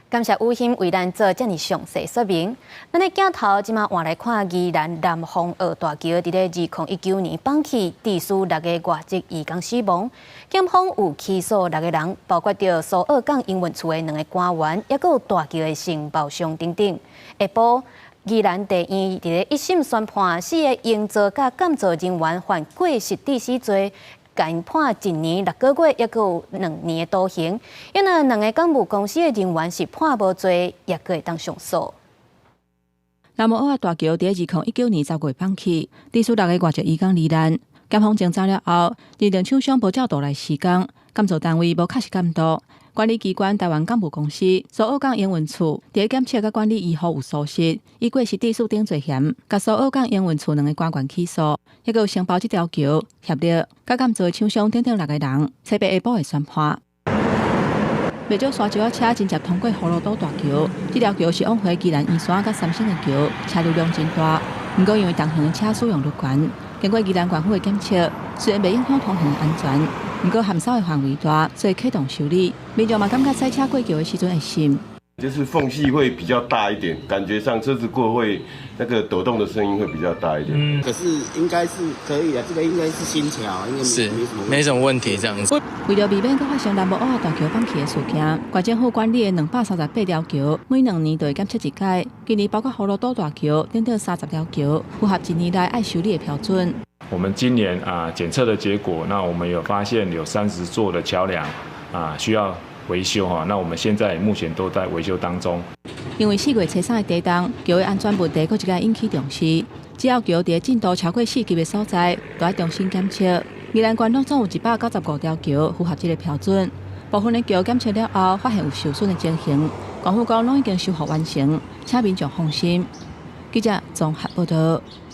感謝宇欣為咱做遮爾詳細說明。咱的鏡頭這馬換來看宜蘭南風澳大橋，佇咧2019年崩去，致使六个外籍移工死亡。檢方有起訴六個人，包括著蘇澳港營運處的兩个官員，抑閣有大橋的承包商等等。下晡，宜蘭地院佇咧一審宣判，四个營造佮監造人員犯過失致死罪，共判1年6個月，抑閣有2年的徒刑。因為兩个港務公司的人員是判無罪，抑閣會當上訴。南澳仔大橋佇2019年10月崩去，致使六个外籍移工罹難。檢方偵查了後，認定廠商無照圖來施工，監造單位無確實監督，管理機關台灣港務公司蘇澳港營運處佇檢測佮管理維護有疏失，以過失致死等罪嫌，共蘇澳港營運處兩个官員起訴，抑閣有承包這條橋協力佮監造廠商等等六個人，初八下晡會宣判。袂少沙石仔車真濟通過葫蘆島大橋，這條橋是往回宜蘭員山佮三星的橋，車流量真大。毋過因為同行的車使用率懸，經過宜蘭縣府的檢測，雖然袂影響通行安全，毋過含沙的範圍大，所以啟動修理。民眾嘛感覺駛車過橋的時陣會閃。就是縫隙會比較大一點，感覺上車子過會那個抖動的聲音會比較大一點。嗯，可是應該是可以的，這個應該是新橋，應該是沒什麼沒什麼問題，這樣子。為著避免閣發生南澳仔大橋崩去的事件，縣政府管理的238條橋，每2年就會檢測一擺。今年包括葫蘆島大橋等等30條橋，符合一年內愛修理的標準。我們今年啊檢測的結果，那我們有發現有30座的橋梁啊需要維修哈，那我們現在目前都在維修當中。因為4月初3的地動，橋的安全問題閣一擺引起重視。只要橋佇震度超過4級的所在，都愛重新檢測。宜蘭縣攏總有195條橋符合這個標準，部分的橋檢測了後，發現有受損的情形，縣府講攏已經修復完成，請民眾放心。記者綜合報道。